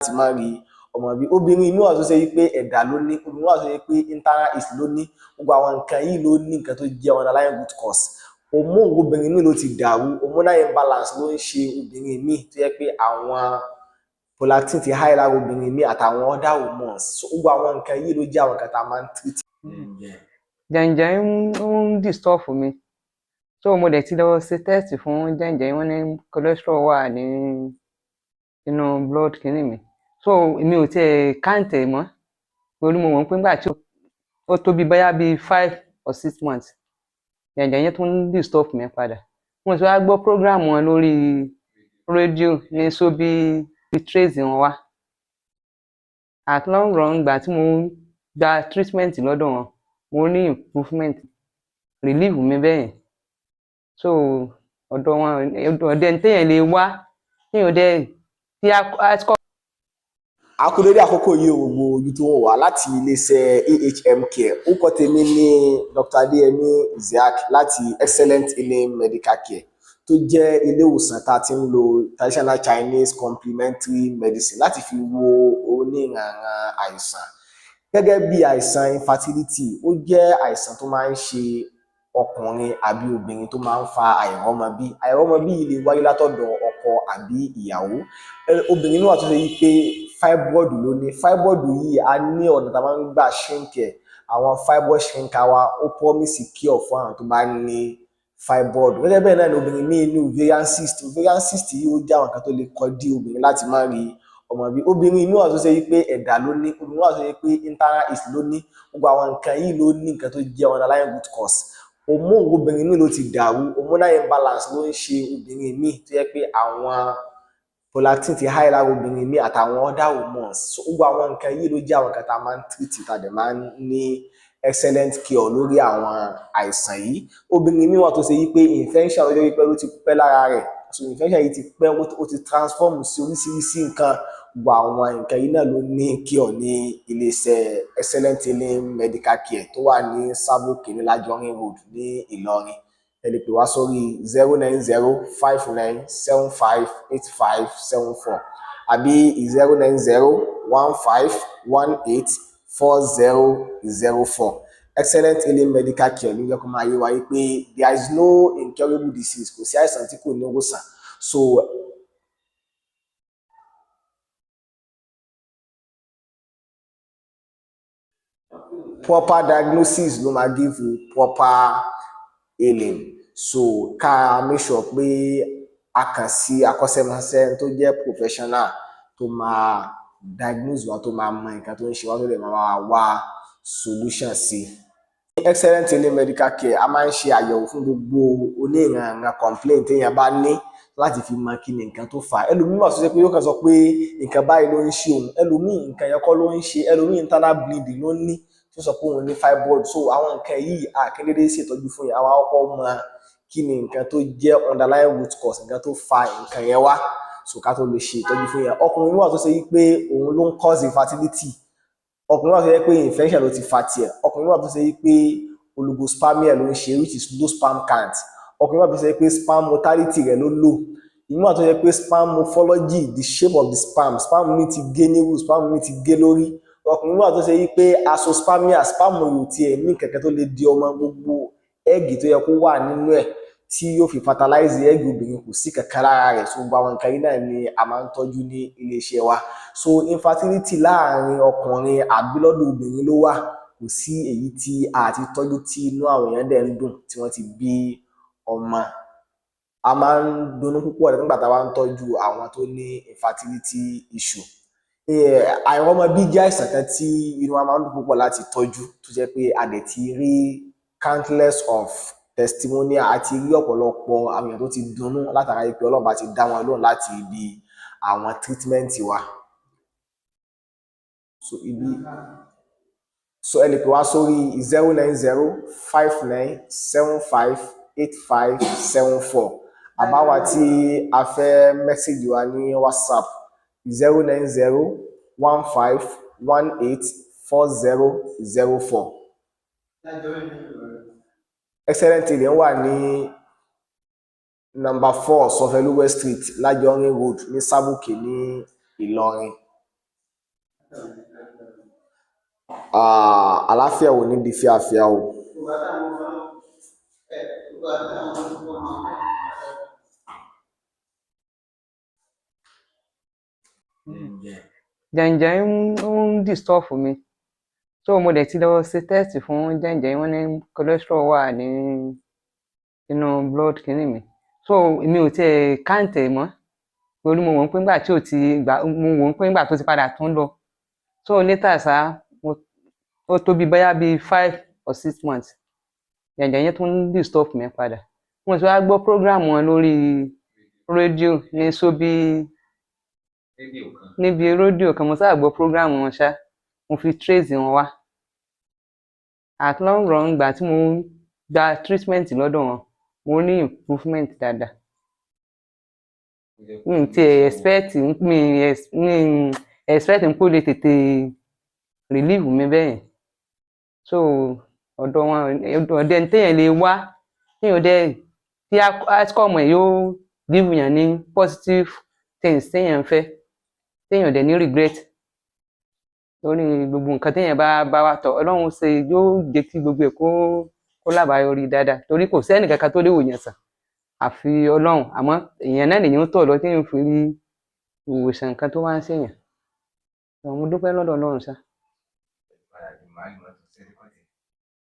Láti má rí ọmọ bí. Obìnrin míì wà tó ṣe wípé ẹ̀dà ló ní, obìnrin wà tó ṣe pé internal yeast ló ní. Gbogbo àwọn nǹkan yìí ló ní nǹkan tó jẹ́ underlying root cause. Hormone obìnrin míì ló ti dàrú, hormonal imbalance ló ń ṣe obìnrin míì, tó jẹ́ pé àwọn prolactin ti high lára obìnrin míì àtàwọn other hormones. So gbogbo àwọn nǹkan yìí ló jẹ́ àwọn nǹkan tá a máa ń treat. Jẹ̀ǹjẹ̀ ń disturb mi, so mo dẹ̀ ti lọ ṣe test fún jẹ̀ǹjẹ̀. Wọ́n ní cholesterol wà ní inú blood kínní mi, so èmi ò tiẹ̀ count ẹ̀ mọ́, torí mo mọ̀ pé nígbà tí ó tó bí bóyá bíi 5 or 6 months, jẹ̀ǹjẹ̀ yẹn tún ń disturb mi padà. Mo ti wá gbọ́ program wọn lórí rédíò ní sóbí trace wọn wá. At long run, ìgbà tí mo gba treatment lọ́dọ̀ wọn, mo ní improvement, relief mi bẹ́ẹ̀. So ọ̀dọ̀ wọn, ọ̀dọ̀ ẹni téèyàn lè wá, téèyàn dẹ̀ tí a kọ́. A kú dédé àkókò yìí o, gbogbo ojú tó ń wà láti iléeṣẹ́ AHM Care. Orúkọ tèmi ní Dr. Adéyẹmí Isiaq láti Excellent Healing Medical Care, tó jẹ́ ilé ìwòsàn tá a ti ń lo traditional Chinese complementary medicine láti fi wo oníranran àìsàn, gẹ́gẹ́ bí àìsàn infertility. Ó jẹ́ àìsàn tó máa ń ṣe ọkùnrin àbí obìnrin, tó máa ń fa àìrọ́mọbí. Àìrọ́mọbí yìí lè wáyé látọ̀dọ̀ ọkọ àbí ìyàwó. Obìnrin náà wà tó ṣe yí pé fibroid ló ní. Fibroid yìí, a ní ọ̀nà tá a máa ń gbà shrink ẹ̀. Àwọn fibroid shrinker wa, ó promise cure fún àwọn tó bá ní fibroid. Gẹ́gẹ́ bẹ́ẹ̀ náà ni obìnrin míì ní ovarian cyst. Ovarian cyst yìí, ó jẹ́ àwọn nǹkan tó lè kọdí obìnrin láti má rí ọmọ bí. Obìnrin míì wà tó ṣe yí pé ẹ̀dà ló ní, obìnrin wà tó ṣe pé internal yeast ló ní. Gbogbo àwọn nǹkan yìí ló ní nǹkan tó jẹ́ underlying root cause. Hormone obìnrin míì ló ti dàrú, hormonal imbalance ló ń ṣe obìnrin míì, tó jẹ́ pé àwọn prolactin ti high lára obìnrin míì àtàwọn other hormones. So gbogbo àwọn nǹkan yìí ló jẹ́ àwọn nǹkan tá a máa ń treat, tá a dẹ̀ máa ń ní excellent cure lórí àwọn àìsàn yìí. Obìnrin míì wà tó ṣe yí pé infection ọjọ́ pípẹ́ ló ti pẹ́ lára rẹ̀. So infection yìí ti pẹ́, ó ti transform sí oríṣiríṣi nǹkan. Gbogbo àwọn nǹkan yìí náà ló ní cure ní iléeṣẹ́ Excellent Healing Medical Care tó wà ní Sábòkè ní Lájọrin Road ní Ìlọrin. Ẹ lè pè wá sórí 09059758574 àbí 09015184004. Excellent Healing Medical Care ló jẹ́ kó máa yé wa yí pé there is no incurable disease, kò sí àìsàn tí kò ní ìwòsàn. So proper diagnosis ló máa give you proper healing. So ká make sure pé a kàn sí akọ́ṣẹ́mọṣẹ́ tó jẹ́ professional, tó máa diagnose wa, tó máa mọ nǹkan tó ń ṣe wá, tó lè máa wá solution sí. Ní Excellent Healing Medical Care, a máa ń ṣe àyẹ̀wò fún gbogbo oníranran complaint téèyàn bá ní láti fi mọ kí ni nǹkan tó fà á. Ẹlòmíì wà tó ṣe pé yóò kàn sọ pé nǹkan báyìí ló ń ṣe òun, ẹlòmíì, nǹkan yẹn kọ́ ló ń ṣe. Ẹlòmíì, internal bleeding ló ń ní, tó sọ pé òun ní fibroid. So àwọn nǹkan yìí, a kì í dédé ṣètọ́jú fún yẹn. Àwọn akọ́kọ́ mọ kí ni nǹkan tó jẹ́ underlying root cause, nǹkan tó fa nǹkan yẹn wá, so ká tó lè ṣe ìtọ́jú fún yẹn. Ọkùnrin wà tó ṣe yí pé òun ló ń cause infertility, ọkùnrin wà tó ṣe pé infection ló ti fa tiẹ̀, ọkùnrin wà tó ṣe yí pé oligospermia ló ń ṣe, which is low sperm count, ọkùnrin wà tó ṣe pé sperm motility rẹ̀ ló low, ìmí wà tó ṣe pé sperm morphology, the shape of the sperm, sperm mi ti gé níwù, sperm mi ti gé lórí. Ọkùnrin wà tó ṣe yí pé azoospermia, sperm yóò tiẹ̀ ní kẹ̀kẹ́ tó lè di ọmọ, gbogbo egg tó yẹ kó wà nínú ẹ̀ tí yóò fi fertilize egg obìnrin, kò sí kankan lára rẹ̀. So gbogbo àwọn nǹkan yìí náà ni a máa ń tọ́jú ní iléeṣẹ́ wa. So infertility láàrin ọkùnrin àbí lọ́dọ̀ obìnrin ló wà, kò sí èyí tí a ti tọ́jú tí inú àwọn èèyàn dẹ̀ ń dùn, tí wọ́n ti bí ọmọ. A máa ń dunnú púpọ̀ nígbà tá a bá ń tọ́jú àwọn tó ní infertility issue. Àìrọ́mọbí jẹ́ àìsàn kan tí inú wa máa ń dùn púpọ̀ láti tọ́jú, tó jẹ́ pé a dẹ̀ ti rí countless of testimonial, àti rí ọ̀pọ̀lọpọ̀ àwọn èèyàn tó ti dunnú látara pé Ọlọ́run bá ti dá wọn lóhùn láti ibi àwọn treatment wa. So ibi so ẹ lè pè wá sórí 09059758574, àbáwa tí a fẹ́ message wa ní WhatsApp, 09015184004. Excellent Healing wà ní number 4, Sọfẹlúwẹ Street, Lájọrin Road, ní Sábòkè ní Ìlọrin. Àlàáfíà ò ní di fíafíà o. Jẹ̀ǹjẹ̀ ń disturb mi, so mo dẹ̀ ti lọ ṣe test fún jẹ̀ǹjẹ̀, wọ́n ní cholesterol wà ní inú blood kínní mi. So èmi ò tiẹ̀ count ẹ̀ mọ́, torí mo wò ó pé nígbà tí ò ti gbà, mo wò ó pé nígbà tó ti padà tún lọ. So later ṣá, ó tó bí bóyá bí 5 or 6 months, jẹ̀ǹjẹ̀ yẹn tún ń disturb mi padà. Mo ti wá gbọ́ program wọn lórí rédíò ní Sobi, níbi rédíò kan. Mo sáà gbọ́ program wọn ṣá, mo fi trace wọn wá. At long run, ìgbà tí mo gba treatment lọ́dọ̀ wọn, mo ní improvement dáadáa. Mi ò tiẹ̀ expect, mi expect pé ó lè tètè relieve mi bẹ́ẹ̀ yẹn. So ọ̀dọ̀ wọn, ọ̀dọ̀ ẹni téèyàn lè wá, téèyàn dẹ̀ tí outcome ẹ̀ yóò give yàn ní positive things téèyàn ń fẹ́, téèyàn dẹ̀ ní regret lórí gbogbo nǹkan téèyàn bá wá tọ̀. Ọlọ́run ṣe, yóò jẹ́ kí gbogbo ẹ̀ kó lábàáyọrí dáadáa, torí kò sẹ́nì kankan tó lè wò yàn sàn àfi Ọlọ́run. Àmọ́ èèyàn náà lèyàn ń tọ̀ lọ téèyàn fi rí ìwòsàn nǹkan tó wá ń ṣèyàn. Mo dúpẹ́ lọ́dọ̀ Ọlọ́run ṣá.